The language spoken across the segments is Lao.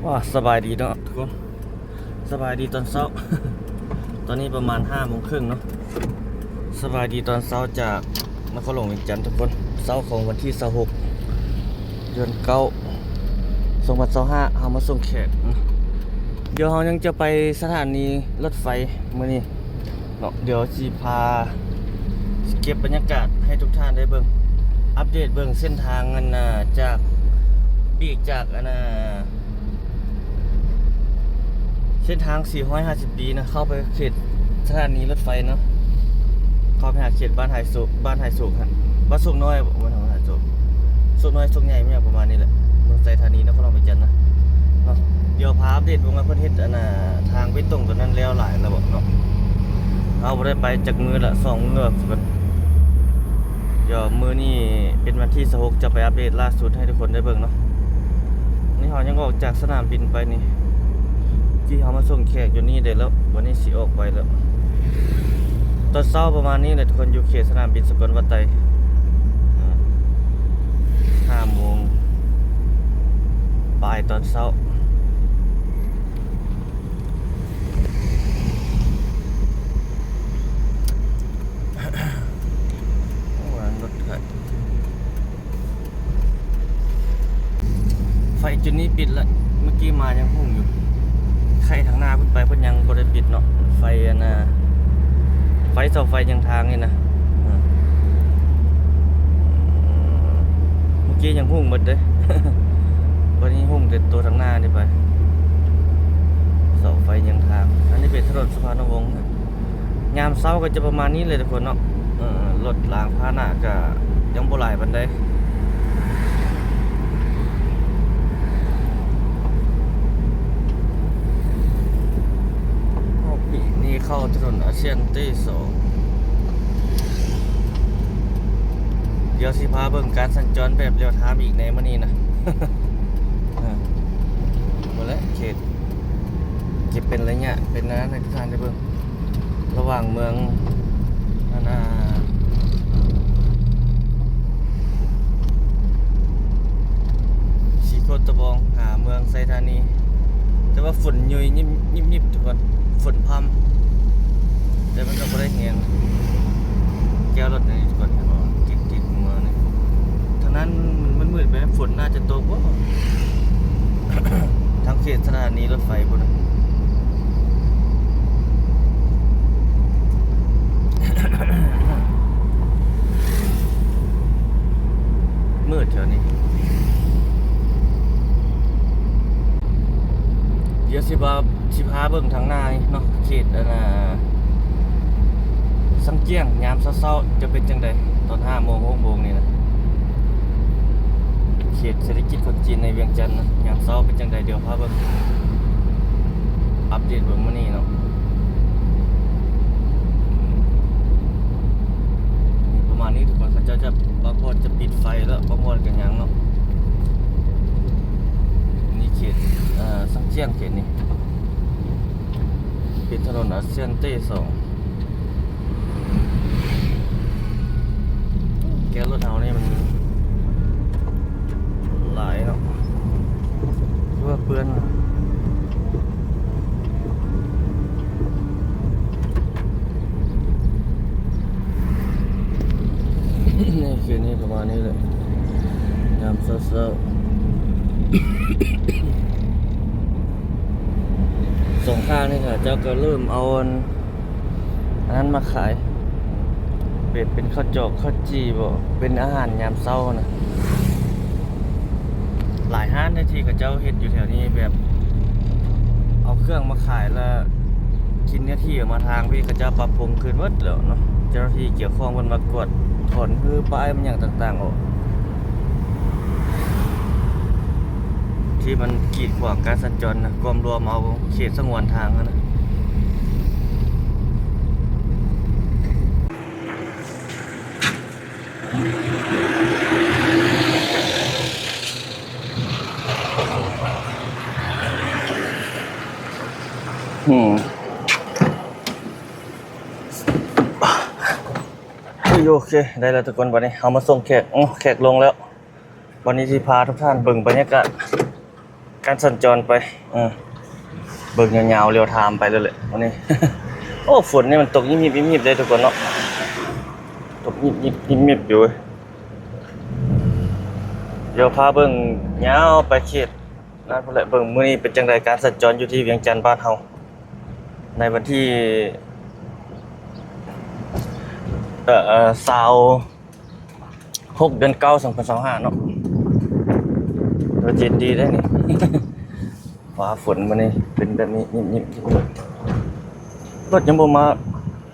ອາ ສະບາຍດີເນາະທຸກຄົນ ສະບາຍດີຕອນເຊົ້າ ຕອນນີ້ປະມານຫ້າໂມງເຄິ່ງເນາະ. ສະບາຍດີຕອນເຊົ້າຈາກນະຄອນຫຼວງວຽງຈັນທຸກຄົນ. ເຊົ້າຂອງວັນທີຊາວຫົກ ເດືອນເກົ້າ ສອງພັນຊາວຫ້າ ເຮົາມາສົ່ງແຂກ. ດຽວເຮົາຍັງຈະໄປສະຖານີລົດໄຟມື້ນີ້ເນາະ. ດຽວຊິພາເກັບບັນຍາກາດໃຫ້ທຸກທ່ານໄດ້ເບິ່ງ ອັບເດດເບິ່ງເສັ້ນທາງ ອັນນ່າ ຈາກ ປີກຈາກ ອັນນ່າ ເສັ້ນທາງສີ່ຮ້ອຍຫ້າສິບປີນະ ເຂົ້າໄປເຂດສະຖານີລົດໄຟເນາະ ເຂົ້າໄປຫາເຂດບ້ານຫາຍໂສກ ບ້ານຫາຍໂສກຫັ້ນ ບ້ານໂສກນ້ອຍບໍ ບໍ່ແມ່ນຫາຍໂສກ ໂສກນ້ອຍໂສກໃຫຍ່ ແມ່ນຫຍັງປະມານນີ້ແຫຼະ ເມືອງໄຊທານີ ນະຄອນຫຼວງວຽງຈັນນະເນາະ. ດຽວພາອັບເດດເບິ່ງວ່າເພິ່ນເຮັດ ອັນນ່າ ທາງເບຕົງຕົວນັ້ນແລ້ວຫຼາຍແລ້ວບໍເນາະ. ເຮົາບໍ່ໄດ້ໄປຈັກມື້ລະ ສອງມື້ລະ ດຽວມື້ນີ້ເປັນວັນທີຊາວຫົກ ຈະໄປອັບເດດລ່າສຸດໃຫ້ທຸກຄົນໄດ້ເບິ່ງເນາະ. ນີ້ເຮົາຍັງອອກຈາກສະໜາມບິນໄປນີ້ ທີ່ເຮົາມາສົ່ງແຂກຢູ່ນີ້ໄດ້ແລ້ວ ວັນນີ້ຊິອອກໄປແລ້ວ. ຕອນເຊົ້າປະມານນີ້ແຫຼະທຸກຄົນ ຢູ່ເຂດສະໜາມບິນສະກອນວັດໄຕ ຫ້າໂມງປາຍຕອນເຊົ້າ. ໂອ້ ລົດໄຖ ໄຟຈຸດນີ້ປິດລະ ເມື່ອກີ້ມາຍັງຮຸ່ງຢູ່. ໄຄທາງໜ້າເພິ່ນໄປເພິ່ນຍັງບໍ່ໄດ້ປິດເນາະ ໄຟອັນນ່າ ໄຟເສົາໄຟຫຍັງທາງນີ້ນະ. ເມື່ອກີ້ຍັງຮຸ່ງໝົດເດ້ ບັດນີ້ຮຸ່ງແຕ່ໂຕທາງໜ້ານີ້ໄປ ເສົາໄຟຫຍັງທາງ. ອັນນີ້ເປັນຖະໜົນສຸພານຸວົງ ຍາມເຊົ້າກໍຈະປະມານນີ້ແຫຼະທຸກຄົນເນາະ. ເອີ ລົດລາງພາຫະນະກໍຍັງບໍ່ຫຼາຍປານໃດ. ຮອບປີນີ້ເຂົ້າຖະໜົນອາຊຽນເຕສອງ. ດຽວຊິພາເບິ່ງການສັນຈອນແບບລຽວທາມອີກໃນມື້ນີ້ນະ. ເອີ ບໍ່ແຫຼະ ເຂດ ເກັບເປັນໄລຍະ ເປັນອັນນັ້ນໃຫ້ທຸກທ່ານໄດ້ເບິ່ງ ລະຫວ່າງເມືອງ ອັນນ່າ ສີໂຄດຕະບອງ ຫາເມືອງໄຊທານີ ແຕ່ວ່າຝົນຫຍຸຍຍິບໆ ທຸກຄົນ ຝົນພຳ ແຕ່ມັນກໍບໍ່ໄດ້ແຮງ. ແກ້ວລົດນີ້ທຸກຄົນ ຕິດໆ ມານີ້ ທາງນັ້ນມັນມືດໆ ໄປ ຝົນໜ້າຈະຕົກບໍ ທາງເຂດສະຖານີລົດໄຟພຸ້ນນະ. ມືດແຖວນີ້ ດຽວຊິພາ ຊິພາເບິ່ງທາງໜ້ານີ້ເນາະ ເຂດ ອັນນ່າ ສັງຈຽງ ຍາມເຊົ້າໆ ຈະເປັນຈັ່ງໃດ ຕອນຫ້າໂມງ ຫົກໂມງນີ້ນະ. ເຂດເສດຖະກິດຄົນຈີນໃນວຽງຈັນນະ ຍາມເຊົ້າເປັນຈັ່ງໃດ ດຽວພາເບິ່ງ ອັບເດດເບິ່ງມື້ນີ້ເນາະ. ປະມານນີ້ທຸກຄົນ ເຂົາເຈົ້າຈະ ບາງບ່ອນຈະປິດໄຟແລ້ວ ບາງບ່ອນກໍຍັງເນາະ. ນີ້ເຂດ ເອີ ສັງຈຽງ ເຂດນີ້ ເປັນຖະໜົນອາຊຽນເຕສອງ. ແກ້ວລົດເຮົານີ້ມັນຫຼາຍເນາະ ຄືວ່າເປື້ອນ. ນີ້ຄືນີ້ປະມານນີ້ແຫຼະ ຍາມເຊົ້າໆ ສອງຂ້າງນີ້ເຂົາເຈົ້າກໍເລີ່ມເອົາອັນ ອັນນັ້ນມາຂາຍ ເປັນ ເປັນເຂົ້າຈອກເຂົ້າຈີ່ບໍ ເປັນອາຫານຍາມເຊົ້ານະ. ຫຼາຍຮ້ານໃດທີ່ເຂົາເຈົ້າເຮັດຢູ່ແຖວນີ້ ແບບເອົາເຄື່ອງມາຂາຍ ແລ້ວກິນເນື້ອທີ່ມາທາງພີ້ ເຂົາເຈົ້າປັບປຸງຄືນໝົດແລ້ວເນາະ. ເຈົ້າໜ້າທີ່ກ່ຽວຂ້ອງເພິ່ນມາກວດຖອນຮື້ປ້າຍມັນຫຍັງຕ່າງໆອອກ ທີ່ມັນກີດຂວາງການສັນຈອນນະ ກວມລວມເອົາເຂດສະຫງວນທາງຫັ້ນນະ. ອືມ ໂອເຄ ໄດ້ແລ້ວທຸກຄົນ. ບັດນີ້ເຮົາມາສົ່ງແຂກ ໂອ້ ແຂກລົງແລ້ວ. ວັນນີ້ຊິພາທຸກທ່ານເບິ່ງບັນຍາກາດ ການສັນຈອນໄປ ເອີ ເບິ່ງຍາວໆ ລຽວທາມໄປເລີຍແຫຼະມື້ນີ້. ໂອ້ ຝົນນີ້ມັນຕົກຍິບໆໆເດ້ທຸກຄົນເນາະ ຕົກຍິບໆໆຢູ່. ດຽວພາເບິ່ງຍາວໄປເຂດນັ້ນພຸ້ນແຫຼະ ເບິ່ງມື້ນີ້ເປັນຈັ່ງໃດ ການສັນຈອນຢູ່ທີ່ວຽງຈັນບ້ານເຮົາ ໃນວັນທີ ເອີ ຊາວຫົກ ເດືອນເກົ້າ ສອງພັນຊາວຫ້າເນາະ. ໂດຍເຈັນດີເດ້ນີ້ ຟ້າຝົນມື້ນີ້ເປັນແບບນີ້ ຍິບໆ ຍິບໆ ລົດຍັງບໍ່ມາ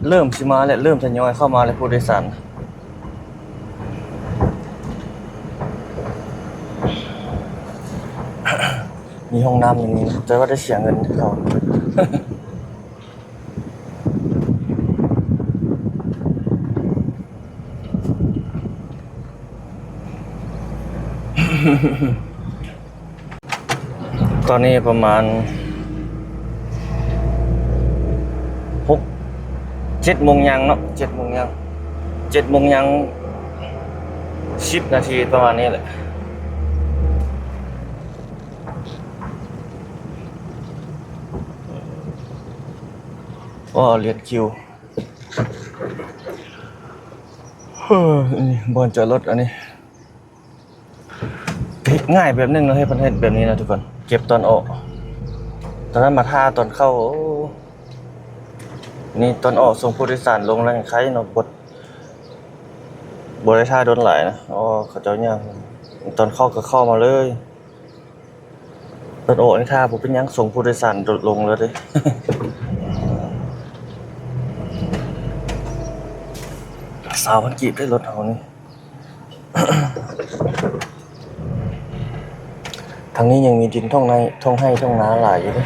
ເລີ່ມຊິມາແລ້ວ ເລີ່ມທະຍອຍເຂົ້າມາແລ້ວ ຜູ້ໂດຍສານ. ມີຫ້ອງນ້ຳຢູ່ນີ້ ແຕ່ວ່າໄດ້ເສຍເງິນເຂົາ. ຕອນນີ້ປະມານຫົກ ເຈັດໂມງຍ່າງເນາະ ເຈັດໂມງຍ່າງ ເຈັດໂມງຍ່າງສິບນາທີ ປະມານນີ້ແຫຼະ. ອໍ ລຽນຄິວ ເຮີ້ຍ ອັນນີ້ບ່ອນຈອດລົດ ອັນນີ້ເຮັດງ່າຍແບບໜຶ່ງເນາະ ເຮັດ ເພິ່ນເຮັດແບບນີ້ນະທຸກຄົນ ເກັບຕອນອອກ ຕອນນັ້ນມາຖ້າຕອນເຂົ້າ. ໂອ້ ນີ້ຕອນອອກສົ່ງຜູ້ໂດຍສານລົງແລ້ວຍັງໄຄເນາະ ບໍ່ ບໍ່ໄດ້ຖ້າດົນຫຼາຍນະ. ອໍ ເຂົາເຈົ້າຍ່າງ ຕອນເຂົ້າກໍເຂົ້າມາເລີຍ. ລົດອອກນີ້ຖ້າບໍ່ເປັນຫຍັງ ສົ່ງຜູ້ໂດຍສານລົງແລ້ວເດ້. ຊາວພັນກີບເດ້ລົດເຮົານີ້. ທາງນີ້ຍັງມີດິນທົ່ງໄຮ່ ທົ່ງໄຮ່ທົ່ງນາຫຼາຍຢູ່ເດ້.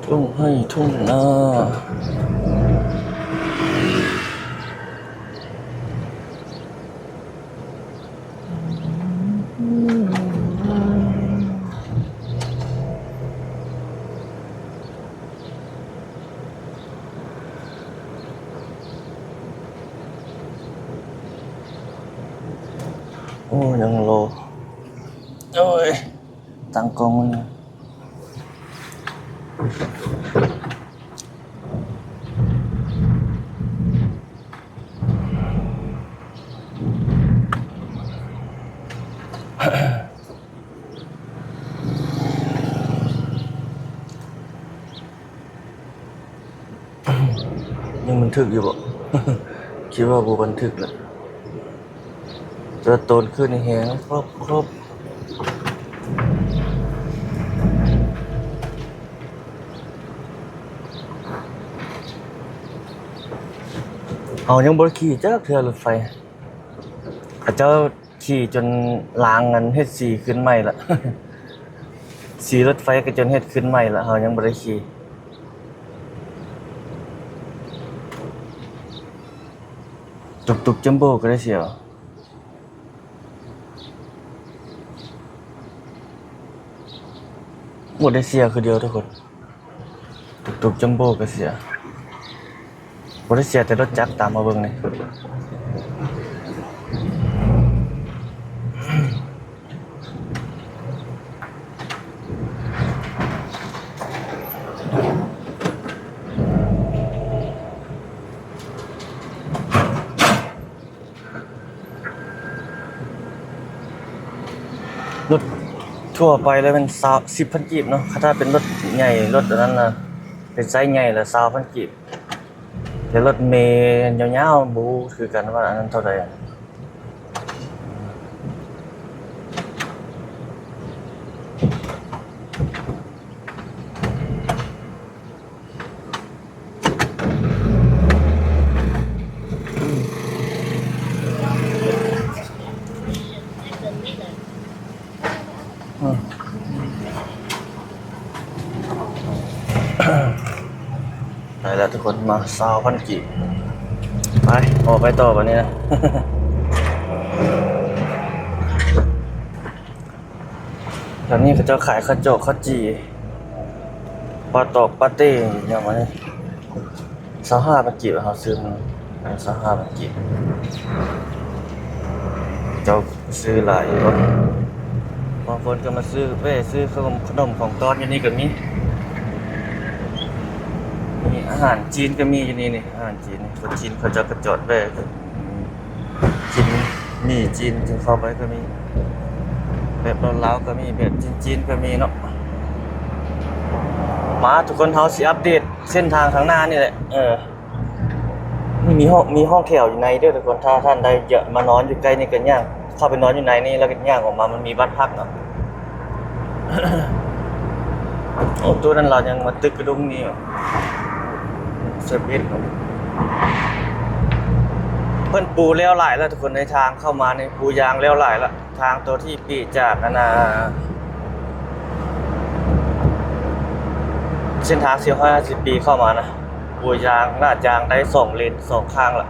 ທົ່ງໄຮ່ທົ່ງນາ. ໂອ້ ຍັງລໍ ໂອ້ຍ ຕັ້ງກ້ອງໄວ້. ຍັງບັນທຶກຢູ່ບໍ່? ຄິດວ່າບໍ່ບັນທຶກລະ ແຕ່ວ່າຕອນຂຶ້ນນີ້ແຮງ ຄອບ ຄອບ. ເຮົາຍັງບໍ່ໄດ້ຂີ່ຈັກເທື່ອລົດໄຟ ເຂົາເຈົ້າ ຂີ່ຈົນລ້າງ ອັນ ເຮັດສີຄືນໃໝ່ລະ ສີລົດໄຟກໍຈົນເຮັດຄືນໃໝ່ລະ ເຮົາຍັງບໍ່ໄດ້ຂີ່. ຕຸກຕຸກຈັມໂບ້ກໍໄດ້ເສຍ ບໍ່ໄດ້ເສຍຄືດຽວທຸກຄົນ. ຕຸກຕຸກຈັມໂບ້ກໍເສຍ ບໍ່ໄດ້ເສຍແຕ່ລົດຈັກ ຕາມມາເບິ່ງນີ້ ລົດທົ່ວໄປແລ້ວແມ່ນຊາວ ສິບພັນກີບເນາະ ຄັນຖ້າເປັນລົດໃຫຍ່ ລົດອັນນັ້ນນະ ເປັນໄຊໃຫຍ່ລະຊາວພັນກີບ ແຕ່ລົດເມຍາວໆ ບໍ່ຮູ້ຄືກັນວ່າອັນນັ້ນເທົ່າໃດ. ໄປແລ້ວທຸກຄົນ ມາ ຊາວພັນກີບ ໄປ ອອກໄປຕໍ່ບາດນີ້ນະ. ແຖວນີ້ເຂົາເຈົ້າຂາຍເຂົ້າຈອກເຂົ້າຈີ່ ປາຕອກປາເຕ້ຫຍັງວະນີ້ ຊາວຫ້າພັນກີບ ເຮົາຊື້ມັນ ເອີ ຊາວຫ້າພັນກີບ ເຈົ້າຊື້ຫຼາຍຢູ່ບໍ່? ບາງຄົນກໍມາຊື້ ແວ່ຊື້ຂະໜົມຂອງຕ້ອນຢູ່ນີ້ກໍມີ ມີອາຫານຈີນກໍມີຢູ່ນີ້ນີ້ ອາຫານຈີນນີ້ ຄົນຈີນເຂົາເຈົ້າກໍຈອດແວ່ ກິນໝີ່ຈີນ ກິນເຂົ້າໄປກໍມີ ແບບລາວໆກໍມີ ແບບຈີນໆກໍມີເນາະ. ມາທຸກຄົນ ເຮົາຊິອັບເດດເສັ້ນທາງຂ້າງໜ້ານີ້ແຫຼະ ເອີ ມີຫ້ອງ ມີຫ້ອງແຖວຢູ່ໃນເດີທຸກຄົນ ຖ້າທ່ານໃດຢາກມານອນຢູ່ໃກ້ນີ້ກໍຍ່າງເຂົ້າໄປນອນຢູ່ໃນນີ້ ແລ້ວກໍຍ່າງອອກມາ ມັນມີບ້ານພັກເນາະ. ໂອ້ ໂຕນັ້ນລາວຍັງມາຕຶກກະດຸງນີ້ຢູ່ ເຊີບເອັດເນາະ ເພິ່ນປູແລ້ວຫຼາຍແລ້ວທຸກຄົນ ໃນທາງເຂົ້າມານີ້ ປູຢາງແລ້ວຫຼາຍແລ້ວ ທາງໂຕທີ່ປີຈາກອັນນ່າ ເສັ້ນທາງສີ່ຮ້ອຍຫ້າສິບປີເຂົ້າມານະ ປູຢາງ ລາດຢາງໄດ້ສອງເລນສອງຂ້າງລະ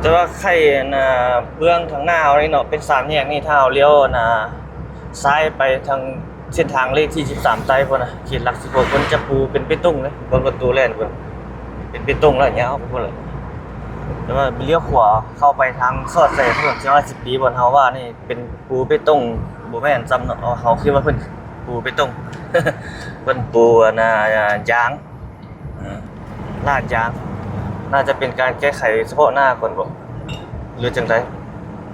ແຕ່ວ່າໄຄອັນນ່າ ເບື້ອງທາງໜ້າເຮົານີ້ເນາະ ເປັນສາມແຍກນີ້ ຖ້າເຮົາລ້ຽວອັນນ່າ ຊ້າຍໄປທາງເສັ້ນທາງເລກທີສິບສາມໃຕ້ພຸ້ນນະ ເຂດຫຼັກສິບຫົກ ເພິ່ນຈະປູເປັນເບຕົງເລີຍ ເບິ່ງລົດຕູ້ແລ່ນພຸ້ນ ເປັນເບຕົງແລ້ວຍາວໄປພຸ້ນເລີຍ ແຕ່ວ່າລ້ຽວຂວາເຂົ້າໄປທາງສອດໃສ່ຖະໜົນສີ່ຮ້ອຍຫ້າສິບປີ ບ່ອນເຮົາວ່ານີ້ເປັນປູເບຕົງ ບໍ່ແມ່ນຊ້ຳເນາະ ເຮົາຄິດວ່າເພິ່ນປູເບຕົງ ເພິ່ນປູອັນນ່າ ຢາງ ເອີ ລາດຢາງ ໜ້າຈະເປັນການແກ້ໄຂສະເພາະໜ້າກ່ອນບໍ ຫຼືຈັ່ງໃດ?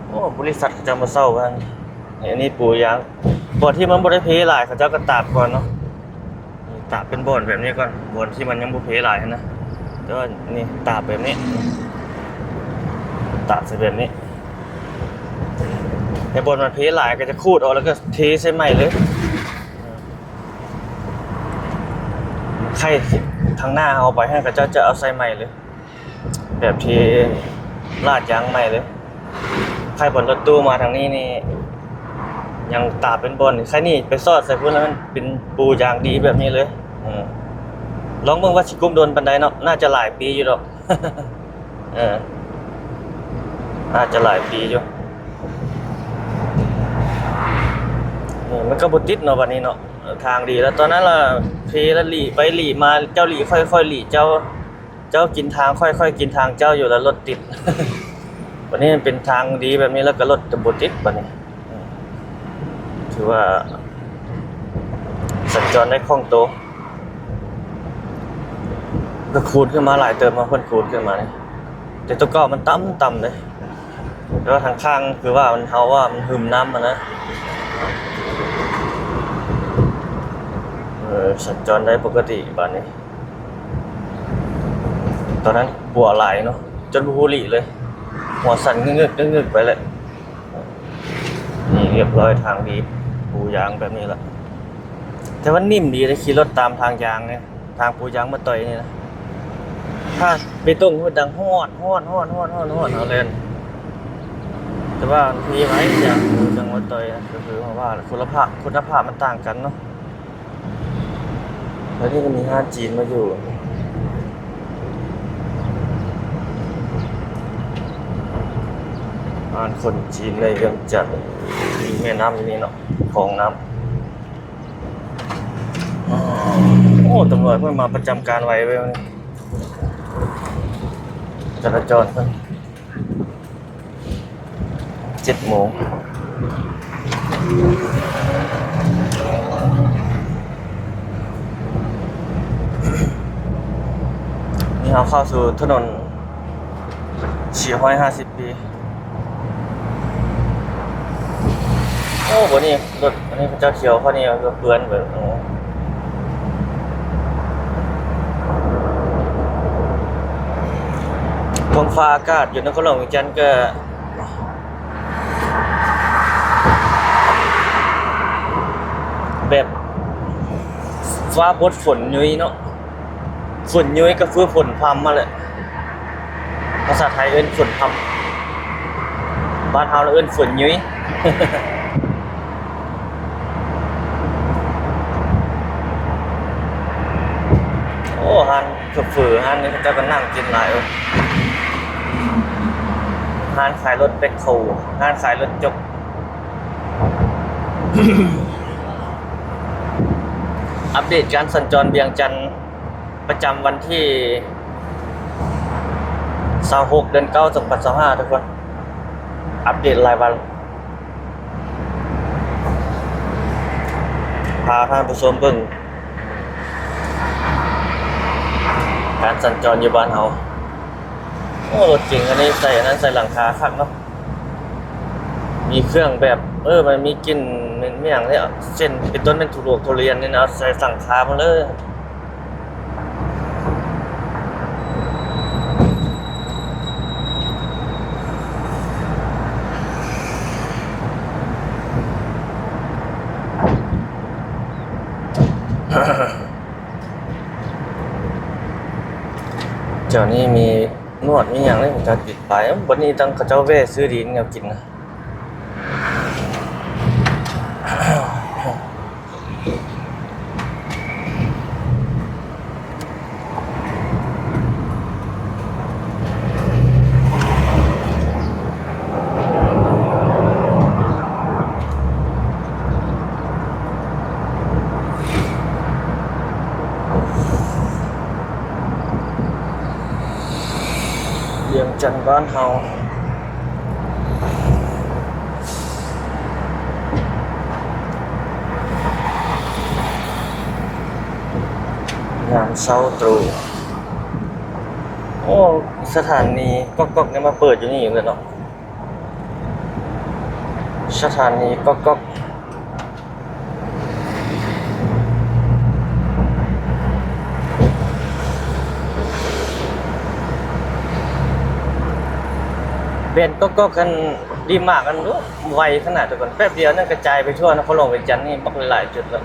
ໂອ້ ບໍລິສັດເຂົາເຈົ້າມາເຊົ່າວ່າ ອັນນີ້ປູຢາງ ບ່ອນທີ່ມັນບໍ່ໄດ້ເພຫຼາຍ ເຂົາເຈົ້າກໍຕາບກ່ອນເນາະ ຕາບເປັນບ່ອນແບບນີ້ກ່ອນ ບ່ອນທີ່ມັນຍັງບໍ່ເພຫຼາຍຫັ້ນນະ ແຕ່ວ່ານີ້ຕາບແບບນີ້ ຕາບໃສ່ແບບນີ້ ແຕ່ບ່ອນມັນເພຫຼາຍກໍຈະຂູດອອກ ແລ້ວກໍເທໃສ່ໃໝ່ເລີຍ. ໄຄທາງໜ້າເຮົາໄປຫັ້ນ ເຂົາເຈົ້າຈະເອົາໃສ່ໃໝ່ເລີຍ ແບບທີ່ລາດຢາງໃໝ່ເລີຍ ໄຄບ່ອນລົດຕູ້ມາທາງນີ້ນີ້ ຍັງຕາເປັນບ່ອນ ໄຄນີ້ໄປສອດໃສ່ພຸ້ນ ແລ້ວມັນເປັນປູຢາງດີແບບນີ້ເລີຍ ອືມ ລອງເບິ່ງວ່າຊິກຸ້ມດົນປານໃດເນາະ ໜ້າຈະຫຼາຍປີຢູ່ດອກ ເອີ ໜ້າຈະຫຼາຍປີຢູ່ ເອີ ມັນກໍບໍ່ຕິດເນາະ ບັດນີ້ເນາະ ເອີ ທາງດີແລ້ວ ຕອນນັ້ນລະເພລະຫຼີ່ໄປຫຼີ່ມາ ເຈົ້າຫຼີ່ຂ້ອຍ ຂ້ອຍຫຼີ່ເຈົ້າ ເຈົ້າກິນທາງຂ້ອຍ ຂ້ອຍກິນທາງເຈົ້າຢູ່ ແລ້ວລົດຕິດ ບັດນີ້ມັນເປັນທາງດີແບບນີ້ ແລ້ວກໍລົດຈະບໍ່ຕິດບັດນີ້ ເອີ ຖືວ່າສັນຈອນໄດ້ຄ່ອງໂຕ ກໍຄູນຂຶ້ນມາຫຼາຍເຕີບເນາະ ເພິ່ນຄູນຂຶ້ນມານີ້ ແຕ່ໂຕເກົ່າມັນຕ່ຳໆເດ້ ແຕ່ວ່າທາງຂ້າງຄືວ່າມັນ ເຮົາວ່າມັນຫຶມນ້ຳຫັ້ນນະ ເອີ ສັນຈອນໄດ້ປົກກະຕິບາດນີ້ ຕອນນັ້ນປົວຫຼາຍເນາະ ຈົນບໍ່ຮູ້ຫຼີ່ເລີຍ ຫົວສັ່ນງຶກໆ ງຶກໆໄປແຫຼະ ນີ້ຮຽບຮ້ອຍ ທາງດີ ປູຢາງແບບນີ້ລະ ແຕ່ວ່າໜິ່ມດີເດ້ ຂີ່ລົດຕາມທາງຢາງນີ້ ທາງປູຢາງມາຕ່ອຍນີ້ນະ ຖ້າໄປຕົງ ມັນດັງຮອດ ຮອດ ຮອດ ເຮົາແລ່ນ ແຕ່ວ່າມີໄວ້ຢາງປູຢາງມາຕ່ອຍນະ ກໍຄືເຮົາວ່າລະ ຄຸນນະພາບ ຄຸນນະພາບມັນຕ່າງກັນເນາະ. ແຖວນີ້ກໍມີຮ້ານຈີນມາຢູ່ ຮ້ານຄົນຈີນໃນວຽງຈັນ ມີແມ່ນ້ຳຢູ່ນີ້ເນາະ ຂອງນ້ຳ ໂອ້ ຕຳຫຼວດເພິ່ນມາປະຈຳການໄວເວີຍ ຈະລາຈອນເພິ່ນ ເຈັດໂມງ ນີ້ເຮົາເຂົ້າສູ່ຖະໜົນສີ່ຮ້ອຍຫ້າສິບປີ ໂອ້ ບໍ່ນີ້ ລົດອັນນີ້ເຂົາເຈົ້າຂຽວ ເຂົານີ້ເປື້ອນເບິດ ໂອ້ ທ້ອງຟ້າອາກາດຢູ່ນະຄອນຫຼວງວຽງຈັນກໍແບບຟ້າບົດຝົນຍຸຍເນາະ ຝົນຍຸຍກໍຄືຝົນພຳຫັ້ນແຫຼະ ພາສາໄທເອີ້ນຝົນພຳ ບ້ານເຮົາລະເອີ້ນຝົນຍຸຍ ໂອ້ ຮ້ານເຝີ ຮ້ານນີ້ເຂົາເຈົ້າກໍນັ່ງກິນຫຼາຍເອີຍ ຮ້ານຂາຍລົດແບັກໂຄ ຮ້ານຂາຍລົດຈົກ. ອັບເດດການສັນຈອນວຽງຈັນ ປະຈຳວັນທີຊາວຫົກ ເດືອນເກົ້າ ສອງພັນຊາວຫ້າ ທຸກຄົນ ອັບເດດລາຍວັນ ພາທ່ານຜູ້ຊົມເບິ່ງການສັນຈອນຢູ່ບ້ານເຮົາ. ໂອ້ ລົດເກັງອັນນີ້ໃສ່ອັນນັ້ນ ໃສ່ຫຼັງຄາຄັກເນາະ ມີເຄື່ອງແບບ ເອີ ມັນມີກິ່ນເໝັນແມ່ນຫຍັງເດ ເຊັ່ນເປັນຕົ້ນແມ່ນທຸລວງທຸລຽນນີ້ນະ ໃສ່ຫຼັງຄາໝົດເລີຍ. ແຖວນີ້ມີນວດມີຫຍັງເດ້ ເຂົາເຈົ້າຕິດປ້າຍ. ບັດນີ້ທາງເຂົາເຈົ້າແວ່ຊື້ດິນແນວກິນນະ. ວຽງຈັນບ້ານເຮົາ ຍາມເຊົ້າຕຣູ່. ໂອ້ ສະຖານີກອກໆ ນີ້ມາເປີດຢູ່ນີ້ເລີຍເນາະ. ສະຖານີກອກໆ ແບນກອກໆ ຫັ້ນດີມາກ ອັນ ໂອ້ ໄວຂະໜາດ ທຸກຄົນ ແປັບດຽວໜຶ່ງກະຈາຍໄປທົ່ວນະຄອນຫຼວງວຽງຈັນນີ້ບັກຫຼາຍຈຸດແລ້ວ.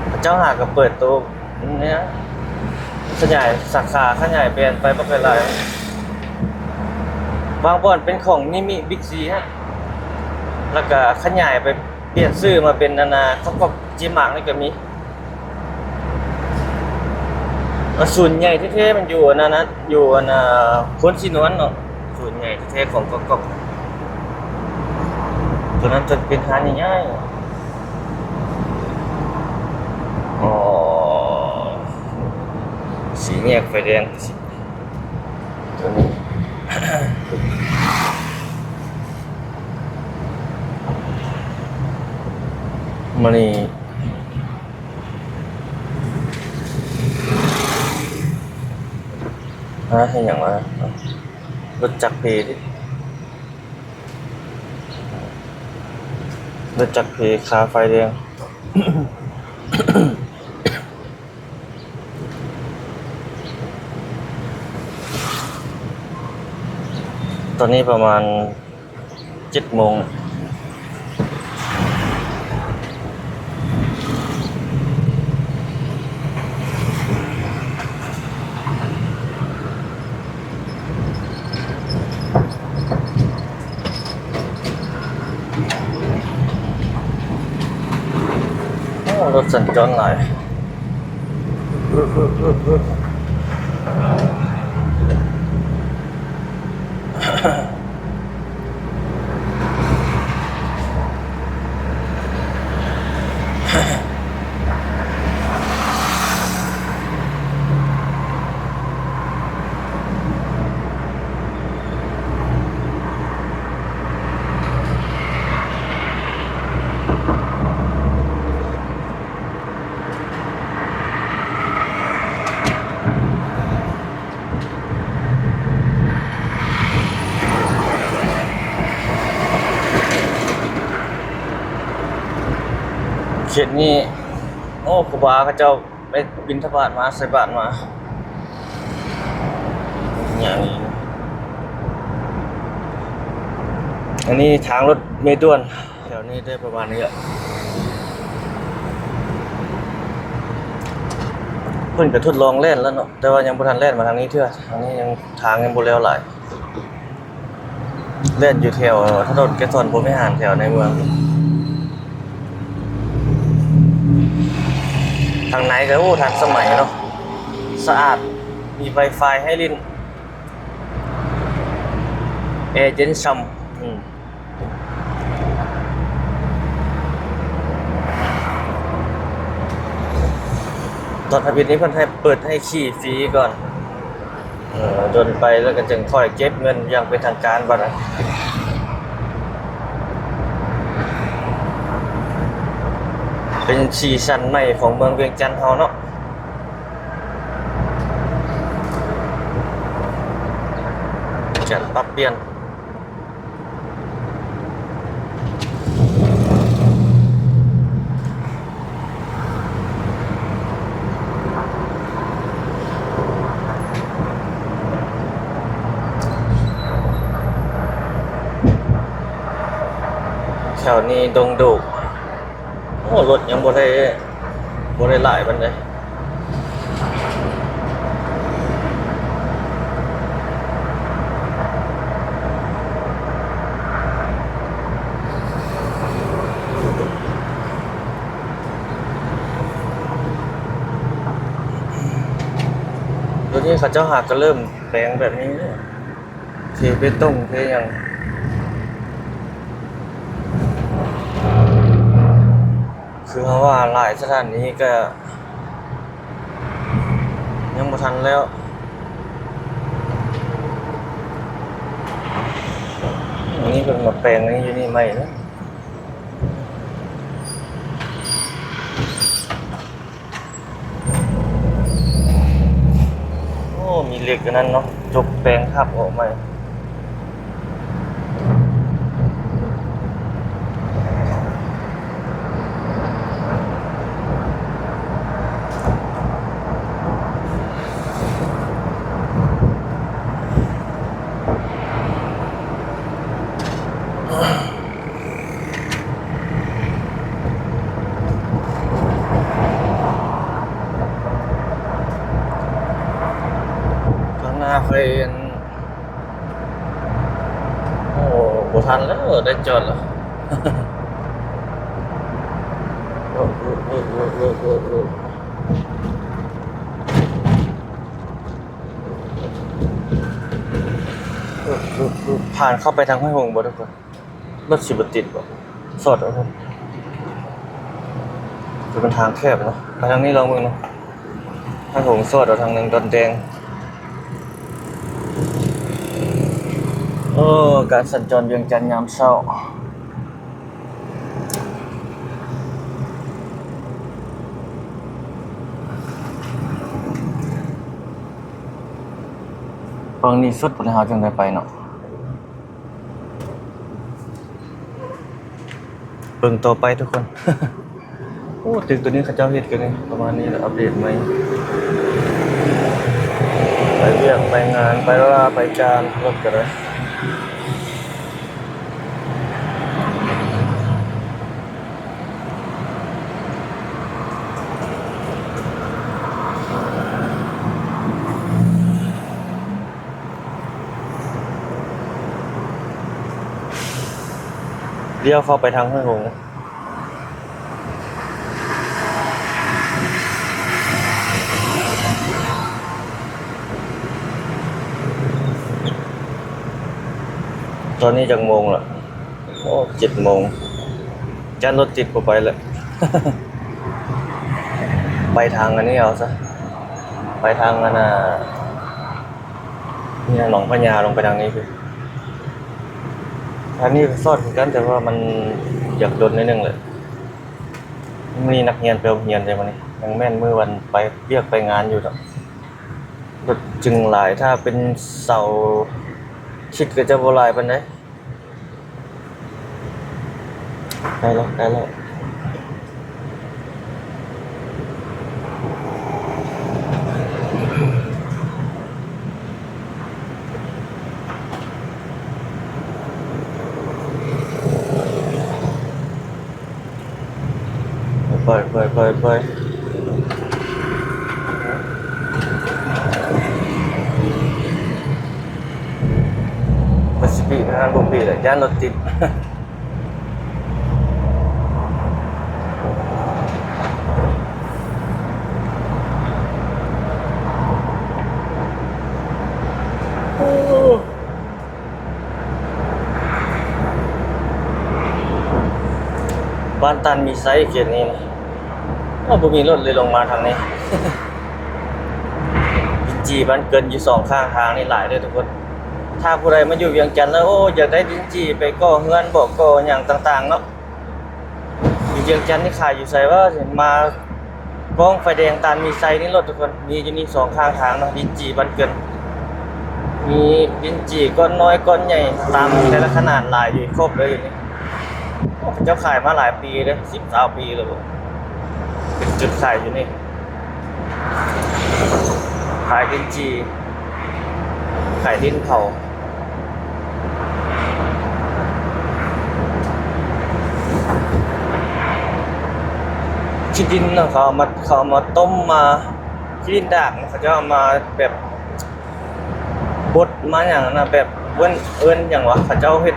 ເຂົາເຈົ້າຫາກະເປີດໂຕ ນີ້ນະ ຂະຫຍາຍສາຂາ ຂະຫຍາຍແບຣນໄປບັກຫຼາຍໆ ບາງບ່ອນເປັນຂອງນິມິ ບິກຊີ ຮະ ແລ້ວກະຂະຫຍາຍໄປ ປ່ຽນຊື່ມາເປັນ ອັນນ່າ ກອກໆ ຈີມາກນີ້ກະມີ. ສູນໃຫຍ່ແທ້ໆ ມັນຢູ່ ອັນນັ້ນນະ ຢູ່ ອັນນ່າ ໂພນສີນວນເນາະ. ສູນໃຫຍ່ແທ້ໆ ຂອງກອກໆ ໂຕນັ້ນຈະເປັນຮ້ານໃຫຍ່ໆ. ອໍ ສີ່ແຍກໄຟແດງ ໂຕນີ້ ມານີ້ ຫາເຮັດຫຍັງວະ? ລົດຈັກເພເດ້ ລົດຈັກເພຄາໄຟແດງ. ຕອນນີ້ປະມານເຈັດໂມງ. ໂອ້ ລົດສັນຈອນຫຼາຍ. ເຂດນີ້ ໂອ້ ຄູບາເຂົາເຈົ້າໄປບິນທະບາດມາ ໃສ່ບາດມາ ຫຍັງນີ້. ອັນນີ້ທາງລົດເມດ່ວນ ແຖວນີ້ໄດ້ປະມານນີ້ແຫຼະ. ເພິ່ນກະທົດລອງແລ່ນແລ້ວເນາະ ແຕ່ວ່າຍັງບໍ່ທັນແລ່ນມາທາງນີ້ເທື່ອ. ທາງນີ້ຍັງ ທາງຍັງບໍ່ແລ້ວຫຼາຍ. ແລ່ນຢູ່ແຖວຖະໜົນໄກສອນພົມວິຫານ ແຖວໃນເມືອງ. ທາງໃນກະ ໂອ້ ທັນສະໄໝເນາະ ສະອາດ ມີໄວຟາຍໃຫ້ຫຼິ້ນ ແອເຢັນຊ່ຳ. ອືມ. ຕອນທຳອິດນີ້ເພິ່ນໃຫ້ເປີດໃຫ້ຂີ່ຟຣີກ່ອນ ເອີ ດົນໄປແລ້ວກໍຈຶ່ງຄ່ອຍເກັບເງິນຢ່າງເປັນທາງການບັດ. ເປັນສີສັນໃໝ່ຂອງເມືອງວຽງຈັນເຮົາເນາະ ການປັບປ່ຽນ. ແຖວນີ້ດົງໂດກ. ໂອ້ ລົດຍັງບໍ່ໄດ້ ບໍ່ໄດ້ຫຼາຍປານໃດ. ດຽວນີ້ເຂົາເຈົ້າຫາກໍເລີ່ມແປງແບບນີ້ເດ້. ເທເບຕົງເທຫຍັງ ຄືເຮົາວ່າຫຼາຍສະຖານນີກະຍັງບໍ່ທັນແລ້ວ. ອັນນີ້ເພິ່ນມາແປງອັນນີ້ຢູ່ນີ້ໃໝ່ເນາະ. ໂອ້ ມີເຫຼັກອັນນັ້ນເນາະ ຈົກແປງທັບອອກໃໝ່. ຂ້າງໜ້າຂ້ອຍ ໂອ້ ບໍ່ທັນແລ້ວ ໄດ້ຈອດແລ້ວ. ຜ່ານເຂົ້າໄປທາງຫ້ວຍຫົງບໍ່ທຸກຄົນ? ລົດຊິບໍ່ຕິດບໍ່? ສອດເອົາ ຄືມັນທາງແຄບເນາະ. ໄປທາງນີ້ລອງເບິ່ງເນາະ. ທາງຫົງສອດເອົາທາງໜຶ່ງດອນແດງ. ໂອ້ ການສັນຈອນວຽງຈັນຍາມເຊົ້າ. ເບິ່ງນີ້ສຸດພຸ້ນ ເຮົາຈຶ່ງໄດ້ໄປເນາະ. ເບິ່ງຕໍ່ໄປທຸກຄົນ. ໂອ້ ຕຶກຕົວນີ້ເຂົາເຈົ້າເຮັດກັນນີ້ ປະມານນີ້ແຫຼະ ອັບເດດໃໝ່. ໄປວຽກໄປງານ ໄປລາໄປຈານ ລົດກໍໄດ້. ລ້ຽວເຂົ້າໄປທາງຫ້ວຍຫົງ. ຕອນນີ້ຈັກໂມງລະ? ໂອ້ ເຈັດໂມງ. ຢ້ານລົດຕິດ ບໍ່ໄປແລ້ວ. ໄປທາງອັນນີ້ເອົາຊະ ໄປທາງອັນນ່າ ນີ້ໜອງພະຍາ ລົງໄປທາງນີ້. ທາງນີ້ກໍຊອດຄືກັນ ແຕ່ວ່າມັນຢາກດົນໜ້ອຍໜຶ່ງແຫຼະ. ມື້ນີ້ນັກຮຽນໄປໂຮງຮຽນເດ້ມື້ນີ້ ຍັງແມ່ນມື້ວັນໄປວຽກໄປງານຢູ່ດອກ. ລົດຈຶ່ງຫຼາຍ ຖ້າເປັນເສົາທິດກໍຈະບໍ່ຫຼາຍປານໃດ. ໃກ້ແລ້ວ ໃກ້ແລ້ວ. ໄປ ໄປ ໄປ ໄປ ມັນຊິປີ້ງານບໍ່ປີ້ແຫຼະ ຢ້ານລົດຕິດ. ບ້ານຕັນມີໄຊເຂດນີ້ນະ. ໂອ້ ບໍ່ມີລົດເລີຍລົງມາທາງນີ້. ດິນຈີ່ບ້ານເກີນຢູ່ສອງຂ້າງທາງນີ້ຫຼາຍເດີທຸກຄົນ. ຖ້າຜູ້ໃດມາຢູ່ວຽງຈັນແລ້ວ ໂອ້ ຢາກໄດ້ດິນຈີ່ໄປກໍ່ເຮືອນບໍ ກໍ່ຫຍັງຕ່າງໆເນາະ ຢູ່ວຽງຈັນນີ້ຂາຍຢູ່ໃສວະ? ມາກ້ອງໄຟແດງຕານມີໄຊນີ້ໂລດທຸກຄົນ. ມີຢູ່ນີ້ສອງຂ້າງທາງເນາະ ດິນຈີ່ບ້ານເກີນ. ມີດິນຈີ່ກ້ອນນ້ອຍກ້ອນໃຫຍ່ຕາມແຕ່ລະຂະໜາດຫຼາຍຢູ່ ຄົບເລີຍຢູ່ນີ້. ໂອ້ ເຂົາເຈົ້າຂາຍມາຫຼາຍປີເດ້ ສິບຊາວປີແລ້ວບໍ ເປັນຈຸດຂາຍຢູ່ນີ້. ຂາຍດິນຈີ່ ຂາຍດິນເຜົາ ຂີ້ດິນເນາະ ເຂົາເອົາມາ ເຂົາເອົາມາຕົ້ມ ມາ ຂີ້ດິນດາກເນາະ ເຂົາເຈົ້າເອົາມາແບບບົດມາຫຍັງນະ ແບບເອີ້ນ ເອີ້ນຫຍັງວະ ເຂົາເຈົ້າເຮັດ.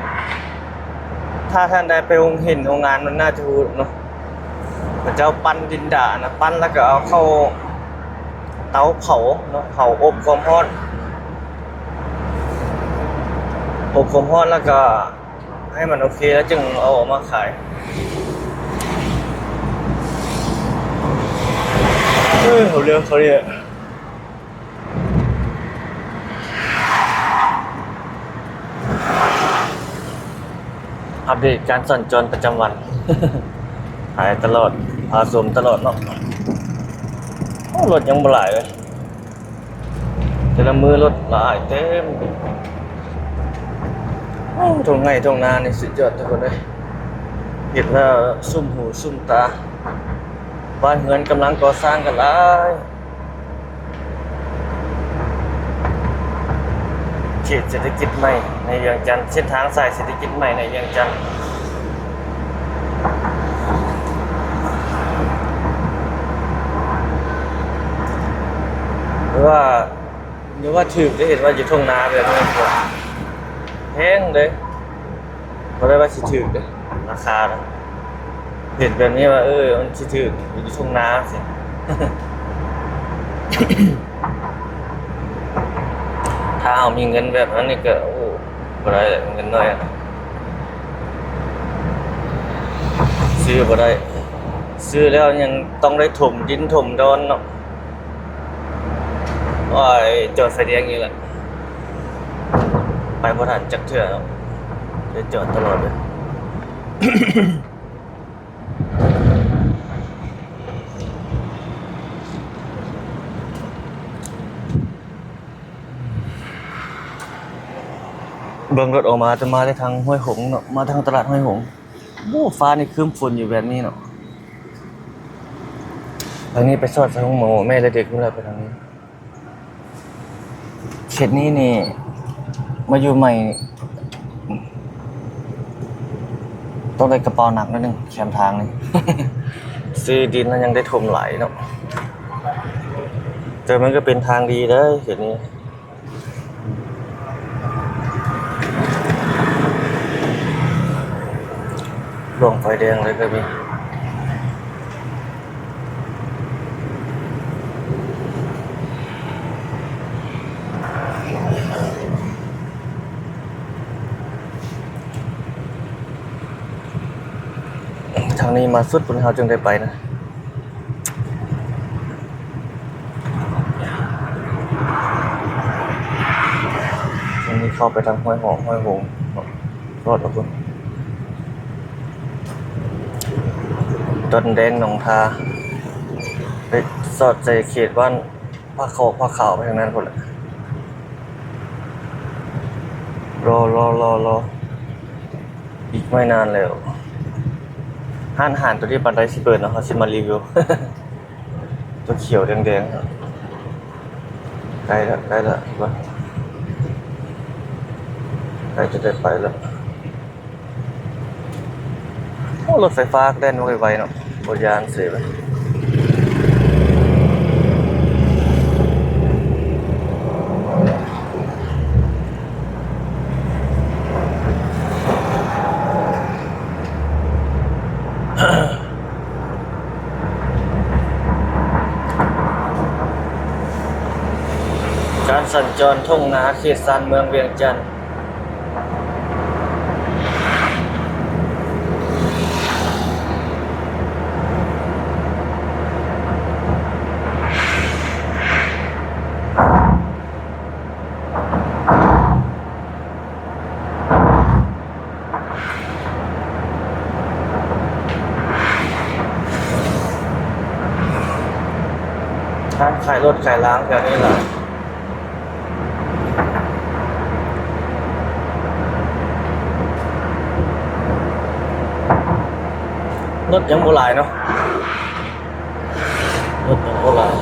ຖ້າທ່ານໃດໄປໂຮງ ເຫັນໂຮງງານມັນໜ້າຈະຮູ້ເນາະ. ເຂົາເຈົ້າປັ້ນດິນດານະ ປັ້ນແລ້ວກໍເອົາເຂົ້າເຕົາເຜົາເນາະ ເຜົາອົບຄວາມຮ້ອນ ອົບຄວາມຮ້ອນແລ້ວກໍໃຫ້ມັນໂອເຄ ແລ້ວຈຶ່ງເອົາອອກມາຂາຍ. ເອີ ເຂົາເລື່ອງເຂົາເລີຍ. ອັບເດດການສັນຈອນປະຈຳວັນ ຖ່າຍຕະຫຼອດ ພາຊົມຕະຫຼອດເນາະ. ໂອ້ ລົດຍັງບໍ່ຫຼາຍເລີຍ ແຕ່ລະມື້ລົດຫຼາຍເຕັມ. ໂອ້ ທົ່ງໄຮ່ທົ່ງນານີ້ສຸດຍອດທຸກຄົນເອີຍ ເຫັນແລ້ວຊຸ່ມຫູຊຸ່ມຕາ. ບ້ານເຮືອນກຳລັງກໍ່ສ້າງກັນຫຼາຍ. ເຂດເສດຖະກິດໃໝ່ໃນວຽງຈັນ ເສັ້ນທາງສາຍເສດຖະກິດໃໝ່ໃນວຽງຈັນ ຫຼືວ່າ ຫຼືວ່າຖືກເດ້ ເຫັນວ່າຢູ່ທົ່ງນາແບບນີ້ ແພງເດ້. ບໍ່ໄດ້ວ່າຊິຖືກເດ້ ລາຄານະ ເຫັນແບບນີ້ວ່າ ເອີ ມັນຊິຖືກ ຢູ່ທົ່ງນາຊີ້. ຖ້າເຮົາມີເງິນແບບນັ້ນນີ້ກໍ ໂອ້ ບໍ່ໄດ້ແຫຼະ ເງິນໜ້ອຍນະ ຊື້ບໍ່ໄດ້. ຊື້ແລ້ວຍັງຕ້ອງໄດ້ຖົມດິນຖົມດອນເນາະ. ໂອ້ຍ ຈອດໄຟແດງອີກແລ້ວ ໄປບໍ່ທັນຈັກເທື່ອ ໄດ້ຈອດຕະຫຼອດເລີຍ. ເບິ່ງລົດອອກມາ ຈະມາແຕ່ທາງຫ້ວຍຫົງເນາະ ມາທາງຕະຫຼາດຫ້ວຍຫົງ. ໂອ້ ຟ້ານີ້ຄຶ້ມຝົນຢູ່ແບບນີ້ເນາະ. ທາງນີ້ໄປສອດໃສ່ໂຮງໝໍແມ່ແລະເດັກພຸ້ນແຫຼະ ໄປທາງນີ້. ເຂດນີ້ນີ້ມາຢູ່ໃໝ່ ຕ້ອງໄດ້ກະເປົາໜັກໜ້ອຍໜຶ່ງ ແຄມທາງນີ້ ຊື້ດິນແລ້ວຍັງໄດ້ຖົມຫຼາຍເນາະ. ແຕ່ມັນກໍເປັນທາງດີເດ້ເຂດນີ້. ຫຼວງໄຟແດງເລີຍກໍມີ. ທາງນີ້ມາສຸດພຸ້ນ ເຮົາຈຶ່ງໄດ້ໄປນະ. ອັນນີ້ເຂົ້າໄປທາງຫ້ວຍຫອງ ຫ້ວຍຫົງເນາະ ຮອດແລ້ວພຸ້ນ ດອນແດງ ໜອງທາ ໄປສອດໃສ່ເຂດບ້ານ ພາຂອກພາຂາວໄປທາງນັ້ນພຸ້ນແຫຼະ. ລໍ ລໍ ລໍ ລໍ ອີກໄມ່ນານແລ້ວ ຮ້ານອາຫານຕົວນີ້ປານໃດຊິເປີດເນາະ ເຮົາຊິມາຣີວິວ ຕົວຂຽວແດງໆ ໃກ້ລະ ໃກ້ລະ ເຫັນບໍ່ ໃກ້ຈະໄດ້ໄປລະ. ໂອ້ ລົດໄຟຟ້າແລ່ນໄວໆເນາະ ບໍ່ຢ້ານເສຍເລີຍ. ການສັນຈອນທົ່ງນາເຂດຊານເມືອງວຽງຈັນ. ຂາຍລົດຂາຍລາງແຖວນີ້ລະ ລົດຍັງບໍ່ຫຼາຍເນາະ ລົດຍັງບໍ່ຫຼາຍ.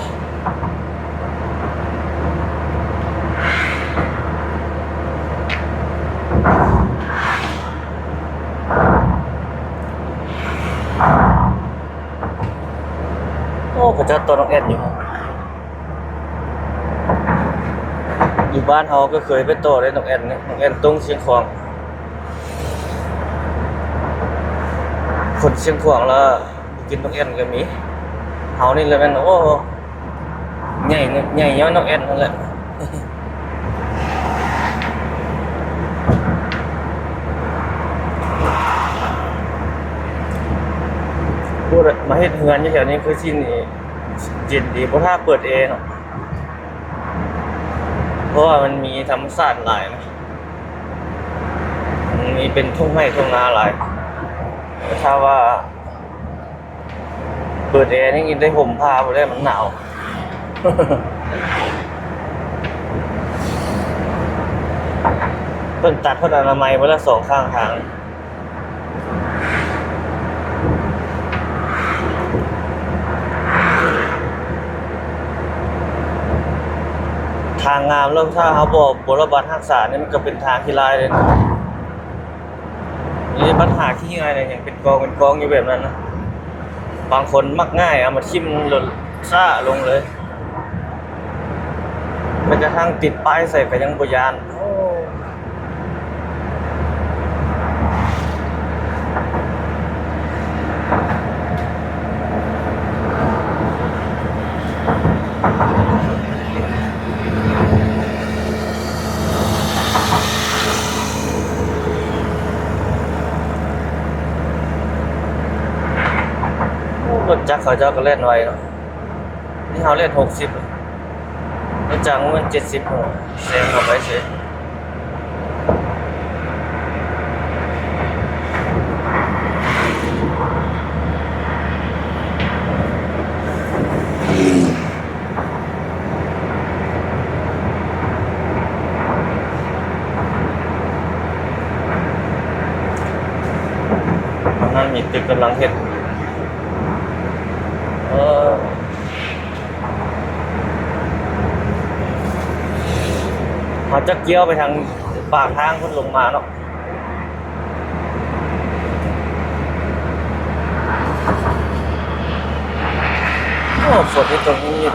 ໂອ້ ເຂົາເຈົ້າຕໍ່ນ້ອງແອນຢູ່ ຢູ່ບ້ານເຮົາກໍເຄີຍໄປຕໍ່ເດ້ນ້ອງແອນເນາະ ນ້ອງແອນຕົງຊຽງຂວາງ ຄົນຊຽງຂວາງລະ ກິນນ້ອງແອນກໍມີ ເຮົານີ້ລະແມ່ນ ໂອ້ ໃຫຍ່ ໃຫຍ່ຍ້ອນນ້ອງແອນຫັ້ນແຫຼະ ໂອ້ ມາເຮັດເຮືອນຢູ່ແຖວນີ້ຄືຊິເຢັນດີ ບໍ່ຖ້າເປີດແອເນາະ ເພາະວ່າມັນມີທຳມະຊາດຫຼາຍນະ ມີເປັນທົ່ງໄຮ່ທົ່ງນາຫຼາຍ ແຕ່ຖ້າວ່າ ເປີດແອນີ້ໄດ້ຫົ່ມຜ້າບໍ່ໄດ້ ມັນໜາວ ເພິ່ນຕັດຮອດອະນາໄມໄວ້ລະສອງຂ້າງທາງ ທາງງາມແລ້ວ ຖ້າເຮົາບໍ່ ບໍ່ລະບັດຮັກສານີ້ ມັນກໍເປັນທາງຂີ້ລາຍເດ້. ນີ້ບັນຫາຂີ້ເຫຍື້ອນີ້ຍັງເປັນກອງເປັນກອງຢູ່ແບບນັ້ນນະ ບາງຄົນມັກງ່າຍເອົາມາຖິ້ມແລ້ວຊ້າລົງເລີຍ ແມ້ກະທັ່ງຕິດປ້າຍໃສ່ກໍຍັງບໍ່ຢ້ານ ໂອ້ ໂອ້ ລົດຈັກເຂົາເຈົ້າກໍແລ່ນໄວເນາະ ນີ້ເຮົາແລ່ນຫົກສິບ ລົດຈັກມັນເຈັດສິບຫົກ ແຊງເຂົ້າໄປເສຍ. ທາງນັ້ນມີຕຶກກຳລັງເຮັດ ເອີ ເຮົາຈະກ່ຽວໄປທາງປາກທາງພຸ້ນລົງມາເນາະ. ໂອ້ ຝົນນີ້ຕົກນິດ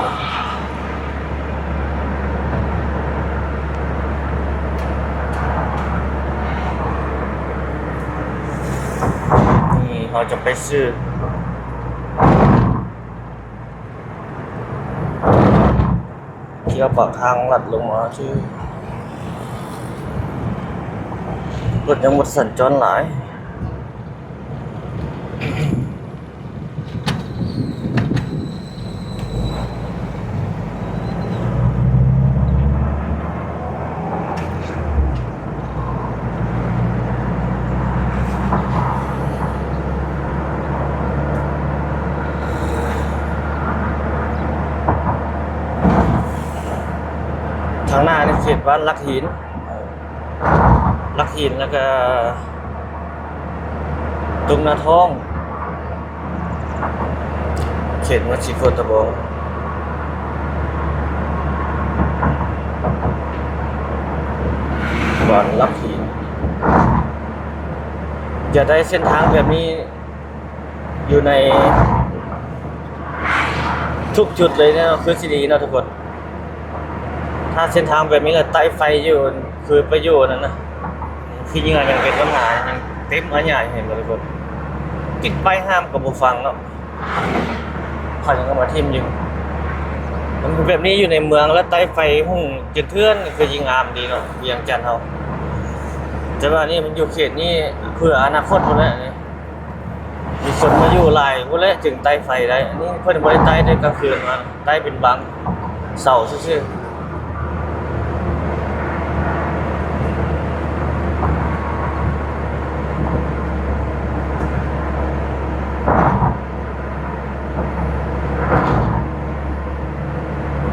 ໆ ນີ້ເຮົາຈະໄປຊື້ ກ່ຽວປາກທາງລັດລົງມາຊື່ ລົດຍັງບໍ່ທັນສັນຈອນຫຼາຍ. ທາງໜ້ານີ້ເຂດບ້ານຫຼັກຫີນ ຫຼັກຫີນ ແລ້ວກະ ດົງນາທອງ ເຂດເມືອງສີໂຄດຕະບອງ ບ້ານຫຼັກຫີນ. ຢາກໄດ້ເສັ້ນທາງແບບນີ້ ຢູ່ໃນທຸກຈຸດເລີຍເນາະ ຄືຊິດີເນາະທຸກຄົນ. ຖ້າເສັ້ນທາງແບບນີ້ລະ ໃຕ້ໄຟຢູ່ ຄືໄປຢູ່ນັ້ນນະ ຂີ້ເຫຍື້ອຍັງເປັນບັນຫາ ຍັງເຕັມອາຍາ ເຫັນບໍ່ທຸກຄົນ? ຕິດປ້າຍຫ້າມກໍບໍ່ຟັງເນາະ ເຂົາຍັງເອົາມາຖິ້ມຢູ່. ມັນແບບນີ້ຢູ່ໃນເມືອງລະ ໃຕ້ໄຟຮຸ່ງເຈື່ອນເທື່ອນ ຄືຊິງາມດີເນາະ ວຽງຈັນເຮົາ. ແຕ່ວ່ານີ້ມັນຢູ່ເຂດນີ້ ເພື່ອອະນາຄົດພຸ້ນແຫຼະ. ມີຄົນມາຢູ່ຫຼາຍພຸ້ນແຫຼະ ຈຶ່ງໄຕ້ໄຟໄດ້. ອັນນີ້ເພິ່ນບໍ່ໄດ້ໄຕ້ເດ້ ກາງຄືນມາ ໄຕ້ເປັນບາງເສົາຊື່ໆ. ເ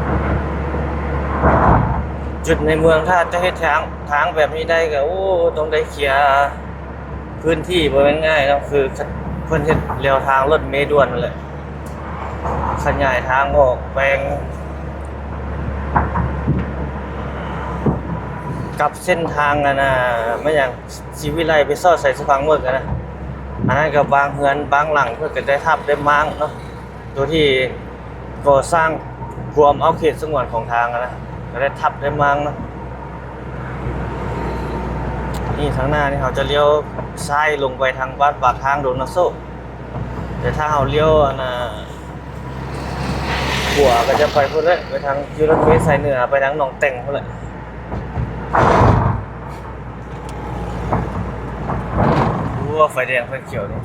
ຈຸດໃນເມືອງ ຖ້າຈະເຮັດທາງ ທາງແບບນີ້ໄດ້ກໍ ໂອ້ ຕ້ອງໄດ້ເຄຍພື້ນທີ່ ບໍ່ແມ່ນງ່າຍເນາະ. ຄືເພິ່ນເຮັດແລວທາງລົດເມດ່ວນນັ້ນແຫຼະ ຂະຫຍາຍທາງອອກ ແປງ ກັບເສັ້ນທາງ ອັນນ່າ ແມ່ນຫຍັງ ສີວິໄລໄປຊອດໃສສະພາງເວີກຫັ້ນນະ. ອັນນັ້ນກໍບາງເຮືອນບາງຫຼັງເພິ່ນກໍໄດ້ທັບໄດ້ມ້າງເນາະ ໂຕທີ່ກໍ່ສ້າງກວມເອົາເຂດສະຫງວນຂອງທາງຫັ້ນນະ ກໍໄດ້ທັບໄດ້ມ້າງເນາະ. ນີ້ທາງໜ້ານີ້ເຮົາຈະລ້ຽວຊ້າຍລົງໄປທາງບ້ານປາກທາງດົງນາໂຊກ ແຕ່ຖ້າເຮົາລ້ຽວອັນນ່າ ຂວາກໍຈະໄປພຸ້ນແຫຼະ ໄປທາງ ຂີ່ລົດເມສາຍເໜືອ ໄປທາງໜອງແຕ່ງພຸ້ນແຫຼະ. ໂອ້ ໄຟແດງໄຟຂຽວນີ້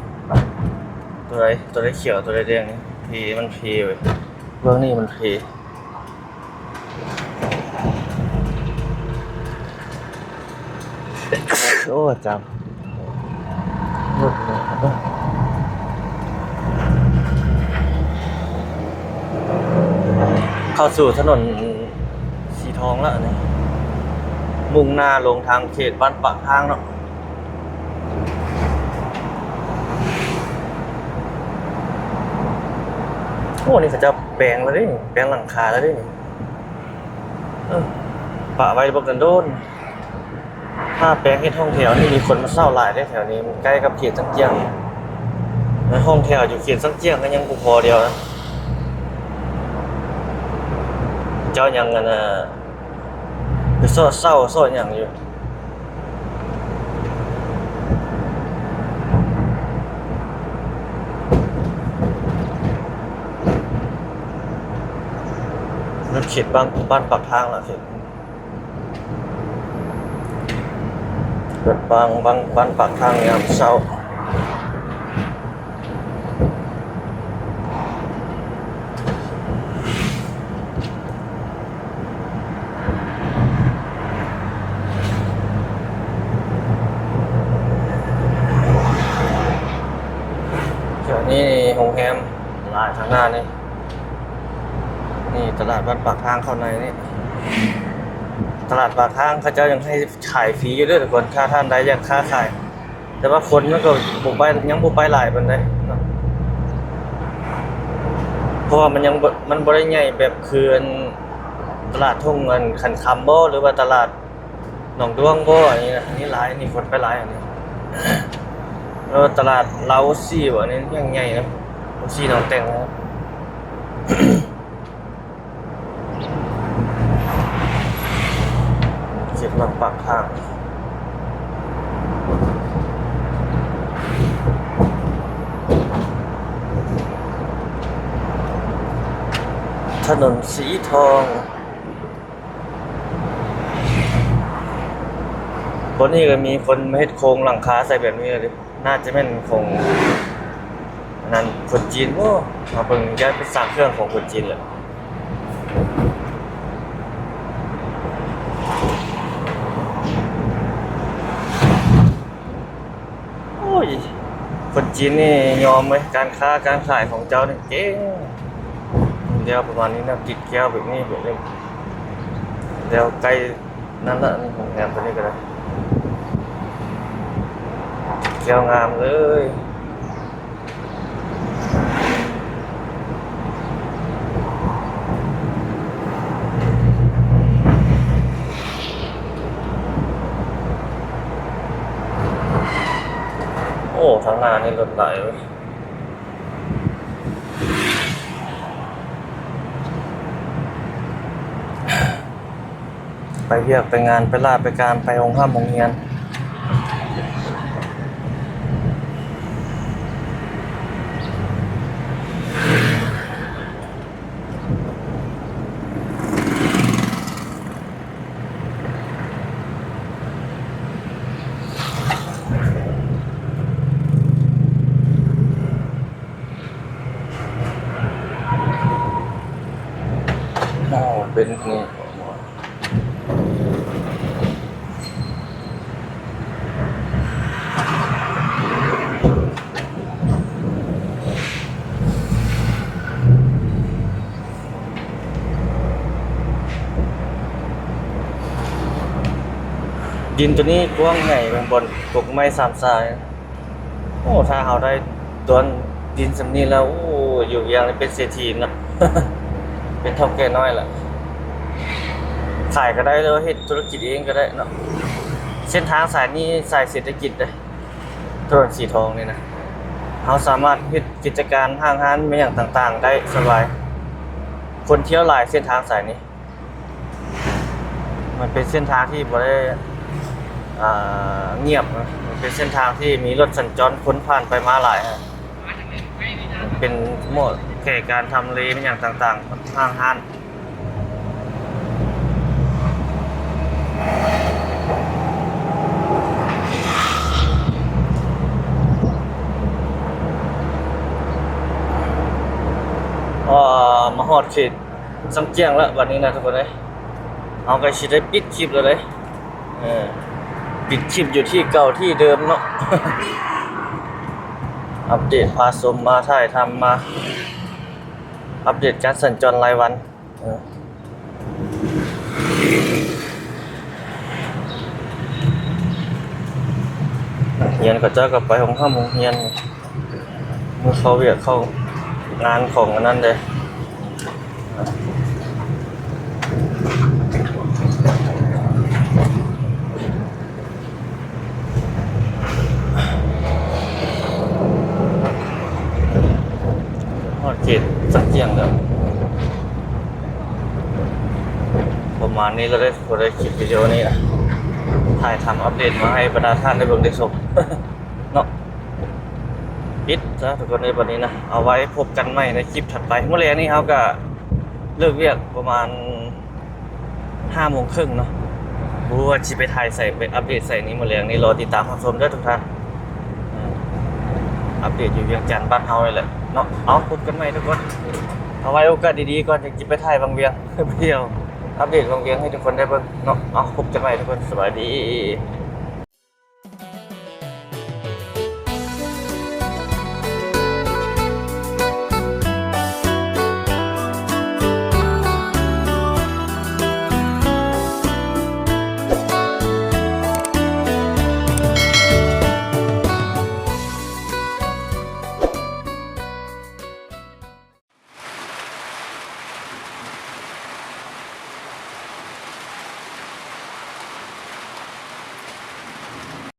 ໂຕໃດ ໂຕໃດຂຽວ ໂຕໃດແດງນີ້ ເພ ມັນເພເວີຍ ເບື້ອງນີ້ມັນເພ. ໂອ້ ຈຳ ເຂົ້າສູ່ຖະໜົນສີທອງແລ້ວນີ້ ມຸ່ງໜ້າລົງທາງເຂດບ້ານປາກທາງເນາະ. ໂອ້ ນີ້ເຂົາເຈົ້າແປງແລ້ວເດ້ ແປງຫຼັງຄາແລ້ວເດ້ນີ້. ເອີ ປະໄວ້ບັກດົນໆ ຖ້າແປງເຮັດຫ້ອງແຖວນີ້ ມີຄົນມາເຊົ່າຫຼາຍເດ້ແຖວນີ້ ມັນໃກ້ກັບເຂດສັງຈຽງ. ແລະ ຫ້ອງແຖວຢູ່ເຂດສັງຈຽງກໍຍັງບໍ່ພໍດຽວນະ ເຈົ້າຍັງ ອັນນ່າ ໄປຊອດເຊົ່າຊອດຫຍັງຢູ່. ເຂດບ້ານ ບ້ານປາກທາງລະ ເຂດບ້ານ ບ້ານ ບ້ານປາກທາງຍາມເຊົ້າ. ແຖວນີ້ໂຮງແຮມຫຼາຍທາງໜ້ານີ້. ນີ້ຕະຫຼາດບ້ານປາກທາງເຂົ້າໃນນີ້ ຕະຫຼາດປາກທາງເຂົາເຈົ້າຍັງໃຫ້ຂາຍຟຣີຢູ່ເດີທຸກຄົນ ຖ້າທ່ານໃດຢາກຄ້າຂາຍ. ແຕ່ວ່າຄົນມັນກໍບໍ່ໄປ ຍັງບໍ່ໄປຫຼາຍປານໃດເນາະ ເພາະວ່າມັນຍັງບໍ່ ມັນບໍ່ໄດ້ໃຫຍ່ແບບຄືອັນຕະຫຼາດທົ່ງອັນຂັນຄຳບໍ ຫຼືວ່າຕະຫຼາດໜອງດ້ວງບໍ ອັນນີ້ນະ ອັນນີ້ຫຼາຍ ອັນນີ້ຄົນໄປຫຼາຍ ອັນນີ້ ແລ້ວຕະຫຼາດລາວໂອຊີບໍ ອັນນີ້ຍັງໃຫຍ່ນະ ໂອຊີໜອງແຕ່ງນະ. ເຂດບ້ານປາກທາງ ຖະໜົນສີທອງ. ບ່ອນນີ້ກໍມີຄົນມາເຮັດໂຄງຫຼັງຄາໃສ່ແບບນີ້ເລີຍ. ໜ້າຈະແມ່ນຂອງ ອັນນັ້ນ ຄົນຈີນບໍ ມາເບິ່ງ ຢ້ານເປັນຊ່າງເຄື່ອງຂອງຄົນຈີນແຫຼະ. ໂອ້ຍ ຄົນຈີນນີ້ຍອມເວີຍ ການຄ້າການຂາຍຂອງເຈົ້ານີ້ເກັ່ງ. ແລ້ວປະມານນີ້ນະ ຕິດແກ້ວແບບນີ້ ແບບນີ້ ແລ້ວໃກ້ ນັ້ນລະ ໂຮງແຮມຕົວນີ້ກໍໄດ້ ແກ້ວງາມເລີຍ. ໂອ້ ທາງໜ້ານີ້ລົດຫຼາຍເວີຍ. ໄປວຽກໄປງານ ໄປລາໄປການ ໄປໂຮງຮ່ຳໂຮງຮຽນ. ອ້າວ ເປັນນີ້. ດິນໂຕນີ້ກວ້າງໃຫຍ່ ເບິ່ງບ່ອນປົກໄມ້ສາມສາຍ. ໂອ້ ຖ້າເຮົາໄດ້ຕອນດິນສ່ຳນີ້ແລ້ວ ໂອ້ ຢູ່ວຽງນີ້ເປັນເສດຖີເນາະ ເປັນເຖົ້າແກ່ນ້ອຍລະ ຂາຍກໍໄດ້ ຫຼືວ່າເຮັດທຸລະກິດເອງກໍໄດ້ເນາະ. ເສັ້ນທາງສາຍນີ້ສາຍເສດຖະກິດເດ້ ຖະໜົນສີທອງນີ້ນະ ເຮົາສາມາດເຮັດກິດຈະການຫ້າງຮ້ານແມ່ນຫຍັງຕ່າງໆໄດ້ສະບາຍ. ຄົນທ່ຽວຫຼາຍເສັ້ນທາງສາຍນີ້. ມັນເປັນເສັ້ນທາງທີ່ບໍ່ໄດ້ ອ່າ ງຽບນະ ມັນເປັນເສັ້ນທາງທີ່ມີລົດສັນຈອນຄົນຜ່ານໄປມາຫຼາຍນະ ເປັນເໝາະແກ່ການທຳເລແມ່ນຫຍັງຕ່າງໆ ຫ້າງຮ້ານ. ອາ ມາຮອດເຂດ ສັງຈຽງລະບາດນີ້ນະທຸກຄົນເອີຍ. ເຮົາກໍຊິໄດ້ປິດຄລິບແລ້ວເດ້ ເອີ ປິດຄລິບຢູ່ທີ່ເກົ່າທີ່ເດີມເນາະ ອັບເດດ ພາຊົມມາ ຖ່າຍທຳມາ ອັບເດດການສັນຈອນລາຍວັນ. ເອີ ນັກຮຽນເຂົາເຈົ້າກໍໄປໂຮງຮ່ຳໂຮງຮຽນ ມື້ເຂົ້າວຽກເຂົ້າງານຂອງອັນນັ້ນເດ້. ຮອດເຂດສັກຈຽງແລ້ວ ປະມານນີ້ລະເດ້. ບໍ່ໄດ້ຄລິບວິດີໂອນີ້ນະ ຖ່າຍທຳອັບເດດມາໃຫ້ບັນດາທ່ານໄດ້ເບິ່ງໄດ້ຊົມເນາະ. ປິດຊະທຸກຄົນເອີຍ ບັດນີ້ນະ ເອົາໄວ້ພົບກັນໃໝ່ໃນຄລິບຖັດໄປ. ມື້ແລງນີ້ເຮົາກະເລີກວຽກປະມານຫ້າໂມງເຄິ່ງເນາະ ບໍ່ຮູ້ວ່າຊິໄປຖ່າຍໃສ ໄປອັບເດດໃສນີ້ ມື້ແລງນີ້ລໍຕິດຕາມຮັບຊົມເດີທຸກທ່ານ. ອັບເດດຢູ່ວຽງຈັນບ້ານເຮົານີ້ແຫຼະເນາະ. ເອົາ ພົບກັນໃໝ່ທຸກຄົນ ເອົາໄວ້ໂອກາດດີໆກ່ອນ ຈັ່ງຊິໄປຖ່າຍວັງວຽງ ໄປທ່ຽວ ອັບເດດວັງວຽງໃຫ້ທຸກຄົນໄດ້ເບິ່ງເນາະ. ເອົາ ພົບກັນໃໝ່ທຸກຄົນ ສະບາຍດີ.